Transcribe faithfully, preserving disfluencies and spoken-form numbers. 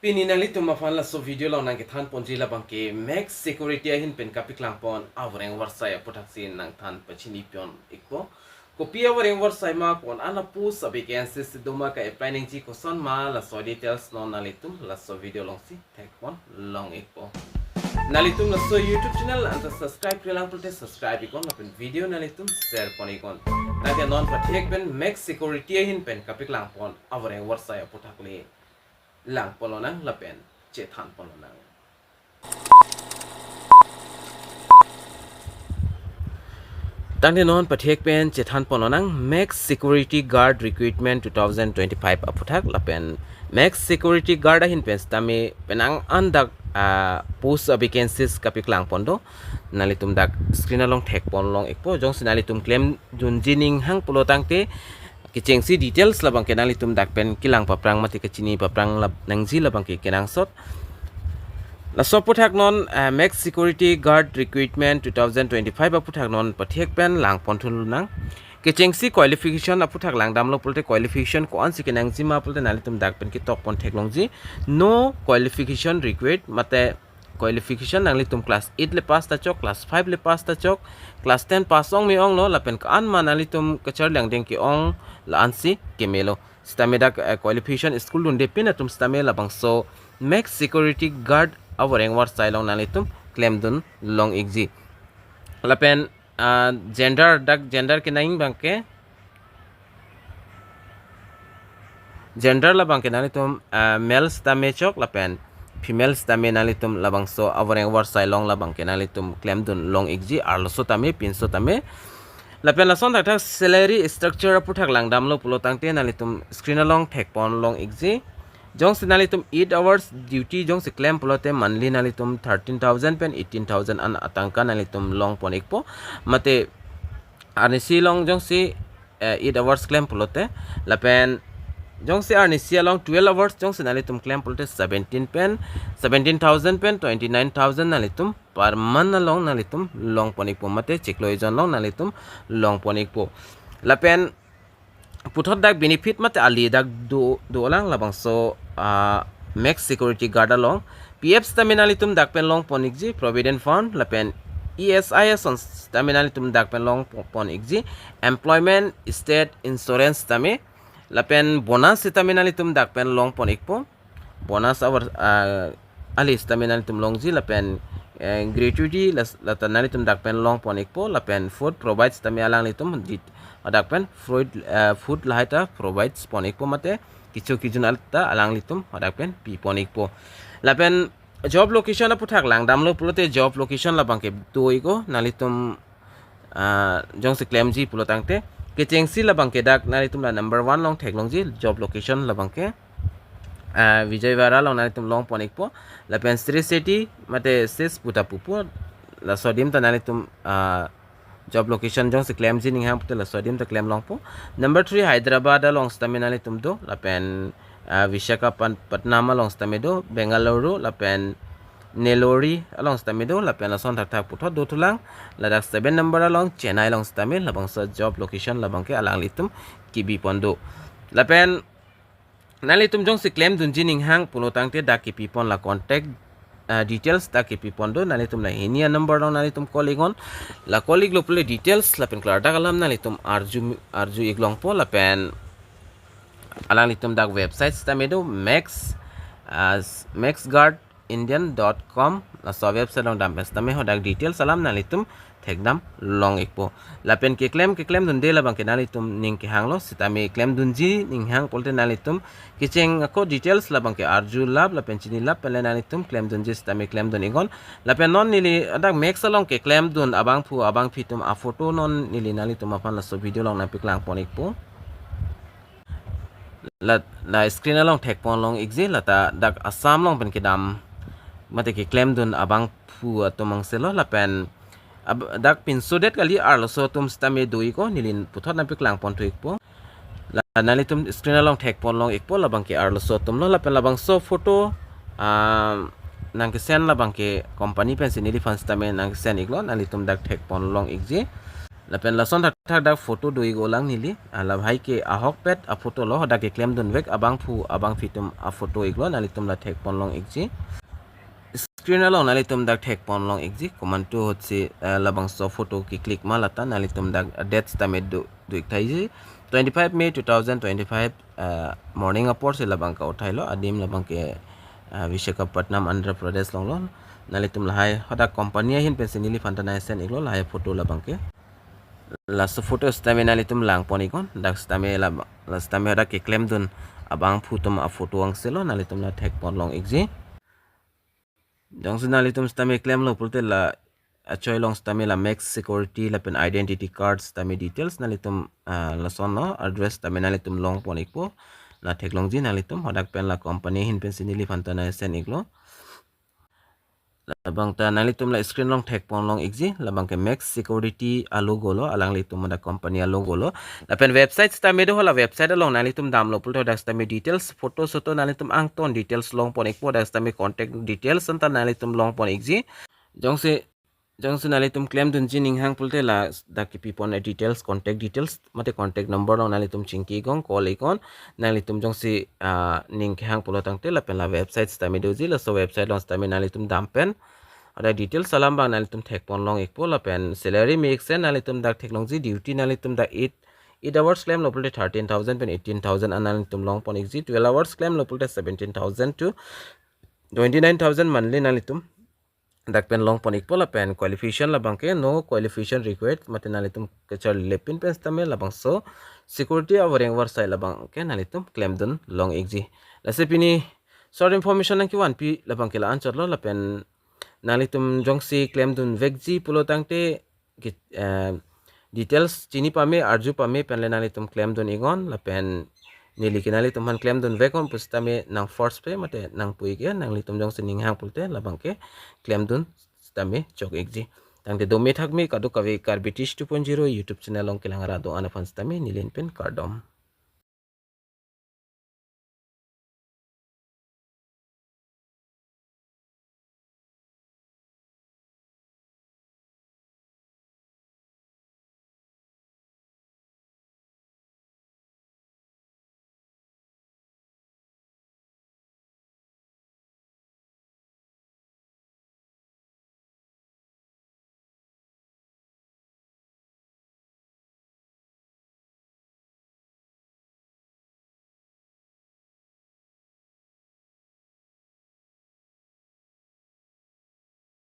Pini nanglitum aphan laso video along nangkethan ponji labang ke Max Security ahin pen kapeklang pon avoreng varsai aputhaksi nangthan pachini pon ikpo. Kopi avoreng varsai ma, ko-an a-post avacancy si doma, ka-apply nangji koson ma, laso details non nanglitum laso video alongsi thek pon long ikpo. Nanglitum laso YouTube channel anta subscribe-re lang pulote subscribe iknon lapen video nanglitum share pon iknon. Tangte non pathek pen Max Security ahin pen kapeklang pon avoreng varsai aputhak le lang pon lonang lapen chethan pon lonang. Tangte non pathek pen chethan pon lonang Max Security Guard Recruitment two thousand twenty-five aputhak lapen Max Security Guard ahin pen sitame penang an dak, ah, post avacancies kapeklang pon do. Nanglitum dak screen along thek pon long ikpo. Jongsi nanglitum klemdunji ning hang pulo tangte kechengsi details labang ke nanglitum dak pen kelang paphrang mate kachini paphrang lab-, nangji labang ke kenangsot. Laso aputhak non, eh, Max Security Guard Recruitment two thousand twenty-five aputhak non pathek pen lang pon thu lonang. Kechengsi qualification aputhak langdamlo pulote qualification ko-ansi kenangji ma pulote nanglitum dak pen ketok pon theklongji. No qualification required, mate qualification nanglitum class eight le pass ta chok, class five le pass ta chok, class ten pass ong me-onglo lapen ko-an ma nanglitum kacharli angdeng ke-ong la-ansi kemelo. Sitame dak, eh, qualification school dunde pin atum sitame labangso Max Security Guard avoreng varsai along nanglitum klemdun long ikji. Lapen, ah, gender, dak gender kenang abang ke, gender labang ke nanglitum, ah, male sitame chok lapen female sitame nanglitum labangso avoreng varsai along labang ke nanglitum klemdun long ikji, arloso tame pinso tame. Lapen lason thakthak salary structure aputhak langdamlo pulo tangte nanglitum screen along thek pon long ikji. Jongsi nanglitum eight hours duty jongsi klem pulote monthly nanglitum thirteen thousand pen eighteen thousand an atangka nanglitum long pon ikpo. Mate arnisi along jongsi, eh, eight hours klem pulote, lapen jongsi arnisi along twelve hours jongsi nanglitum klem pulote seventeen pen, seventeen thousand pen twenty-nine thousand nanglitum per month along nanglitum long pon ikpo mate chiklo ejon along nanglitum long pon ikpo. Lapen puthot dak benefit mate ali dak do, dolang labangso, ah, Max Security Guard along. P F sitame nanglitum dak pen long pon ikji, Provident Fund, lapen E S I ason sitame nanglitum dak pen long po-, pon ikji, Employment State Insurance sitame, lapen bonus sitame nanglitum dak pen long pon ikpo. Bonus hour, ah, ali sitame nanglitum longji lapen, eh, gratuity las-, lata nanglitum dak pen long pon ikpo lapen food provides sitame alanglitum dit hadak pen food, eh, food lahai ta provides pon ikpo mate kecho kejun alta alanglitum hadak pen pi pon ikpo. Lapen job location aputhak langdamlo pulote job location labang ke do iknon nanglitum, ah, jongsi klemji pulo tangte. Kechengsi labang ke dak nanglitum la number one along theklongji job location labang ke, ah, Vijayawada along nanglitum long pon ikpo. Lapen Sri City mate ses puta pupo, laso adim ta nanglitum, ah, job location jongsi klemji ning hang pulote laso adim ta klem longpo. Number three Hyderabad along sitame nanglitum do, lapen, ah, Visakhapatnam along sitame do, Bengaluru, lapen Nellore along sitame do, lapen lason thakthak puthot do thulang. Ladak seven number along Chennai along sitame labangso job location labang ke alanglitum kebi pon do. Lapen nanglitum jongsi klemdunji ning hang pulo tangte dak kepi pon la contact, ah, details dak kepi pon do, nanglitum la hini a-number along nanglitum call iknon. La call iklo pule details lapen klardak alam nanglitum arju, arju ik longpo lapen alanglitum dak website sitame do Max, ah, Max Guard Indian dot com, laso website along dam pen sitame hadak details alam nanglitum thekdam long ikpo. Lapen keklem, keklemdunde labang ke nanglitum ning kehanglo, sitame klemdunji ning hang pulote nanglitum kecheng ako details labang ke arjulap lapen chinilap pen le nanglitum klemdunji sitame klemdun iknon. Lapen non neli hadak Max along keklemdun abangphu abangphi atum a-photo non neli nanglitum aphan laso video along nangpeklang pon ikpo. La, la screen along thek pon long ikji, lata dak Assam along pen kedam mate keklemdun abangphu atum angselo lapen ab-, dak pinso det kali, arloso atum sitame do iknon, neli puthot nangpeklang pon thu ikpo. La nanglitum screen along thek pon long ikpo, labang ke arloso atumlo lapen labangso photo, ah, nangkesend labang ke company pensi neliphan sitame nangkesend iklo, nanglitum dak thek pon long ikji. Lapen lason thakthak dak photo do-ik olang neli. Ah, lahai ke ahokpet aphoto lo, hadak keklem dunvek abangphu abangphi atum aphoto iklo, nanglitum la thekpon long-ikji. Screen along nanglitum dak thekpon long-ikji, komantu ahutsi, eh, labangso photo ke-click ma lata nanglitum dak date sitame do, do-ik thaiji. Twenty-five May two thousand twenty-five, eh, morning apor si labang ke-uthai lo, adim labang ke, eh, Visakhapatnam, Andhra Pradesh along lo. Nanglitum lahai hadak company ahin pensi neliphan ta nai-send iklo lahai photo labang ke. Laso photo sitame nanglitum langpon iknon, dak sitame la, la sitame hadak keklem dun abangphu atum aphoto angse lo, nanglitum la thekpon long-ikji. Jongsi nanglitum sitame klemlo pulote la achoi along sitame la max security lapen identity card sitame details nanglitum, ah, lason lo, address sitame nanglitum longpon ikpo, la theklongji nanglitum, hadak pen la company ahin pensi neliphan ta nai-send iklo. Labang ta nanglitum la screen along thekpon long-ikji, labang ke max security alogo lo, alanglitum hadak company alogo lo. Lapen website sitame do, hala website along nanglitum damlo pulote hadak sitame details, photo soto nanglitum angton details longpon ikpo, hadak sitame contact details anta nanglitum longpon-ikji. Jongsi, jongsi nanglitum klem dunji ninghang pulote la dak kepipon details, contact details, mate contact number along nanglitum chingki iknon, call iknon, nanglitum jongsi, ah, ning kehang pulo tangte lapen la website sitame doji, laso website along sitame nanglitum dam pen hadak details alam abang nanglitum thekpon long-ikpo, lapen salary mix-en nanglitum dak theklongji, duty nanglitum dak eight, eight hours klemlo pulote thirteen thousand pen eighteen thousand an nanglitum longpon-ikji, twelve hours klemlo pulote seventeen thousand to twenty-nine thousand monthly nanglitum dak pen longpon ikpo. Lapen qualification labang ke no qualification required, mate nanglitum kacharli lepin pen sitame labangso security avereng avarsai labang ke nanglitum klemdun long-ikji. Lasi pini short information nangkevanpi labang ke la-anchot lo, lapen nanglitum jongsi klemdunvekji pulo tangte ke, eh, details chini pame, arju pame penle nanglitum klemdun iknon, lapen neli ke nanglitum aphan klemdunvek iknon pusitame nang force pe mate nang pui ke, nanglitum jongsi ninghang pulote labang ke klemdun sitame chok-ikji. Tangte dome thakme kadokave Karbi Tish two point zero YouTube channel along kelang ra do-an aphan sitame neli ahin pen kardom.